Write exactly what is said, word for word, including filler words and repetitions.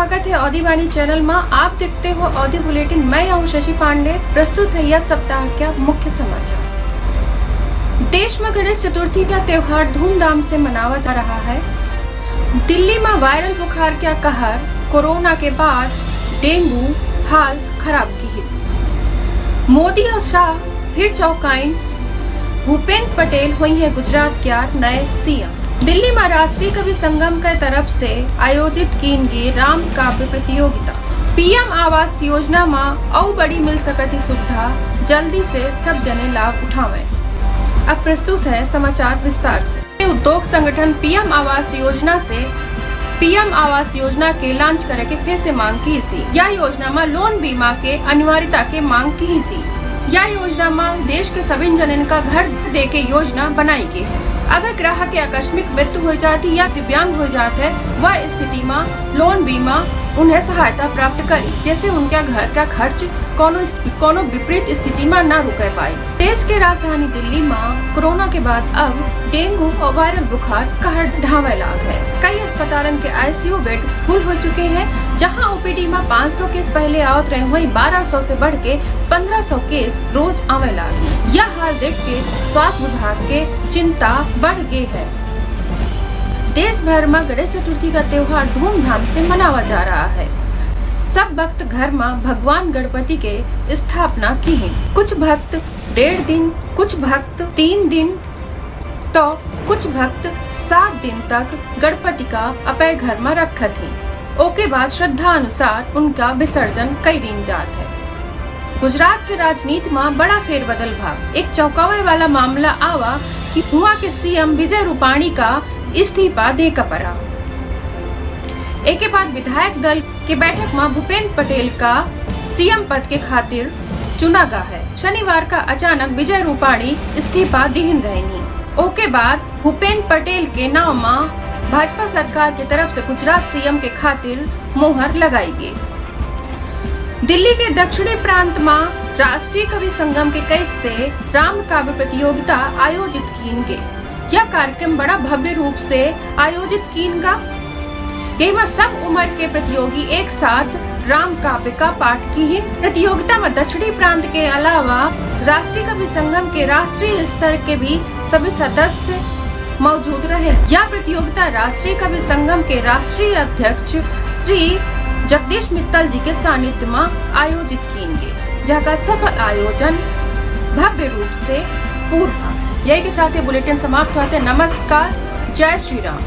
स्वागत है औधी बानी चैनल मा। आप देखते हो औधी बुलेटिन, मैं हूँ शशि पांडे। प्रस्तुत है यह सप्ताह का मुख्य समाचार। देश में गणेश चतुर्थी का त्योहार धूमधाम से मनावा जा रहा है। दिल्ली मा वायरल बुखार का कहर, कोरोना के बाद डेंगू हाल खराब किहिस। मोदी और शाह फिर चौंकाइन, भूपेंद्र पटेल होइहैं गुजरात का नए सीएम। दिल्ली मा राष्ट्रीय कवि संगम के तरफ से आयोजित कीन गे राम काव्य प्रतियोगिता। पीएम आवास योजना मा अउ बड़ी मिल सकत ही सुविधा, जल्दी से सब जने लाभ उठावें। अब प्रस्तुत है समाचार विस्तार से। उद्योग संगठन पीएम आवास योजना से, पीएम आवास योजना के लॉन्च करे के फिर से मांग किहिस। या योजना मा लोन बीमा के अनिवार्यता के मांग किहिस। या योजना मा देश के सभी जनन का घर दे के योजना बनाई गई है। अगर ग्राहक के आकस्मिक मृत्यु हो जाती या दिव्यांग हो जात है, वह स्थिति मा लोन बीमा उन्हें सहायता प्राप्त करी, जैसे उनका घर का खर्च कोनो, कोनो विपरीत स्थिति मा ना रुके पाए। देश के राजधानी दिल्ली मा कोरोना के बाद अब डेंगू और वायरल बुखार कहर ढावे लाग है। कई अस्पतालन के आईसीयू बेड फुल हो चुके हैं। जहां ओपीडी मा पाँच सौ केस पहले आवत रहे, वहीं बारह सौ से बढ़ के पन्द्रह सौ केस रोज आवे लाग। यह हाल देख के स्वास्थ्य विभाग के चिंता बढ़ गई है। देश भर मा गणेश चतुर्थी का त्योहार धूमधाम से मनावा जा रहा है। सब भक्त घर मा भगवान गणपति के स्थापना किहिन। कुछ भक्त डेढ़ दिन, कुछ भक्त तीन दिन, तो कुछ भक्त सात दिन तक गणपति का अपने घर मा रखत ही। ओके बाद श्रद्धा अनुसार उनका विसर्जन कई दिन जात है। गुजरात के राजनीति मा बड़ा फेरबदल भा। एक चौंकावे वाला मामला आवा कि हुआ के सीएम विजय रूपाणी का इस्तीफा दे का पड़ा। एके बाद विधायक दल के बैठक मा भूपेंद्र पटेल का सीएम पद के खातिर चुना गा है। शनिवार का अचानक विजय रूपाणी इस्तीफा दिहिन रहनी। ओके बाद भूपेंद्र पटेल के नाव मा भाजपा सरकार के तरफ से गुजरात सीएम के खातिर मोहर लगाई गई। दिल्ली के दक्षिणी प्रांत मा राष्ट्रीय कवि संगम के कैस से राम काव्य प्रतियोगिता आयोजित कीन गई। यह कार्यक्रम बड़ा भव्य रूप से आयोजित कीन गा। एमा सब उम्र के प्रतियोगी एक साथ राम काव्य का पाठ किहिन। प्रतियोगिता मा दक्षिणी प्रांत के अलावा राष्ट्रीय कवि संगम के राष्ट्रीय स्तर के भी सभी सदस्य मौजूद रहे। यह प्रतियोगिता राष्ट्रीय कवि संगम के राष्ट्रीय अध्यक्ष श्री जगदीश मित्तल जी के सानिध्य मा आयोजित कीन गे, जहाँ का सफल आयोजन भव्य रूप से पूर्ण भा। यही के साथ ये बुलेटिन समाप्त होत है। नमस्कार, जय श्री राम।